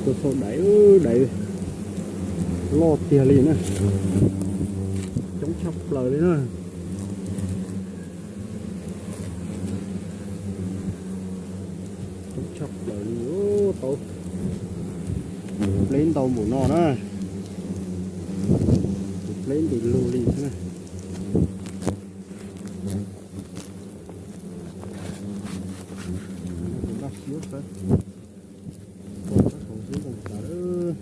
Tuaj xauj daiv, daiv loj tiag li na. Coob tshaj plaws li na. Coob tshaj plaws li. Tau pleb ntau npaum no na. Pleb nti lug li xwb na. Laj siab xwb. Tau sib zoo tas lawm.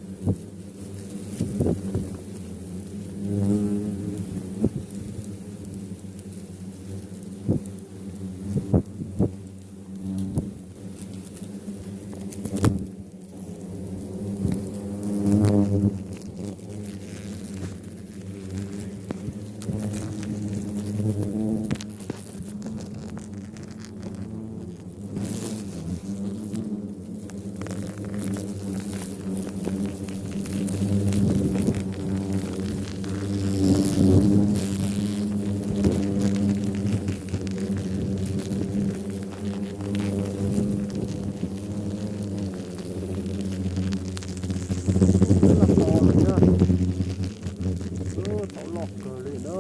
Tau loj kawg li na.